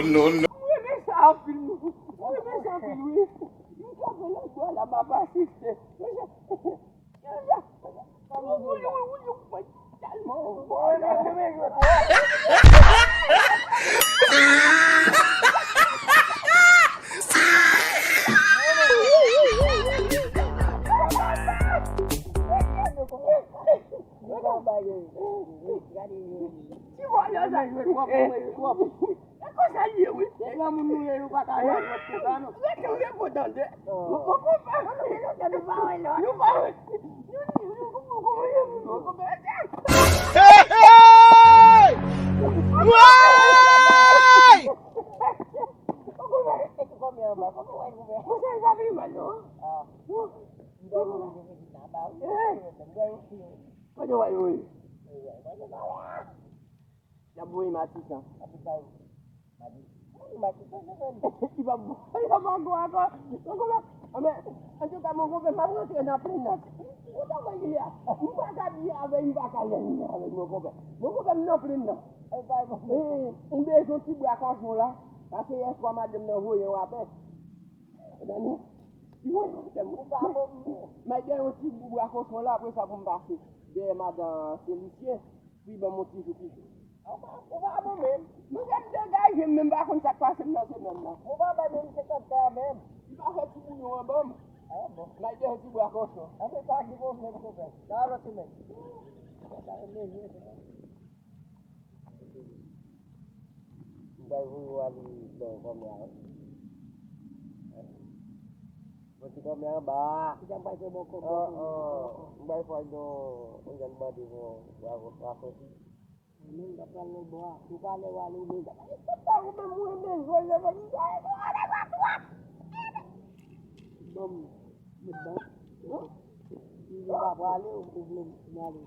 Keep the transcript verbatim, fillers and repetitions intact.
Non, non. Mwen renmen sa anpil, mwen renmen sa anpil, wi. M kanpe lòt bò la, m ap asiste. Mwen, mwen, mwen, mwen, mwen tèlman. Mwen renmen, mwen renmen jwèt. Ti vòlè sa. Mwen jwe twòp, mwen jwe twòp. E konsa l ye, wi. Se granmoun nou ye, nou pa ka jwe twòp konsa, non. Rete, rete, tande. Nou poko fè. Nou pa wè, non. Nou pa wè. Nou, nou, nou, nou, nou, nou, nou, nou, nou, Hey! Hey! Woy! Poko fè. E ki konbyen anba? Poko wè konbyen. Konsa, sa pi mal, non? Ah. Mwen jwe konbyen. Mwen jwe konbyen. Kote w al voye? Y ap voye Matisan. Li p ap voye, y ap ankò, ankò. Anben, antouka, mon konpè, m ap rantre nan plenn nan. Ou ta wè li a. M pa ka di avè l, m pa ka lè avè l, mon konpè. Mon konpè, m nan plenn nan. E, m bezwen ti bwa kòchon la. Paske yèswa, madanm nan voye yon apèl. Tande? Li voye yon apèl. M ap dèyè yon ti bwa kòchon la, apre sa pou m pase dèyè madan Selisye. Wi, ban m yon ti jou pito. Ou pa, ou pa bon menm. Mwen, m degaje m, men m pa konn sa k pase m nan semèn nan. Ou pa bay menm senkant dola menm. Li pa fè ti bouyon an ban m. Ah bon. L al fè yon ti bwa kòchon. Anben, pa gen pwoblèm, konpè. Sa lòt semèn. M pral voye w ale nan kòmè a, wi. Bon, ti kòmè anba a. Kisa m pral fè bò kòmè a? Oh, oh. M pral fè yon, yon jan mande pou bravo, bravo. Mwen menm, m pral lòt bò a. Ou pa lè w ale, ou menm. Ou menm, ou renmen jwe, jwe, jwe. Bon, m, m, bon. Si ou pa prale, ou, ou vle m ale.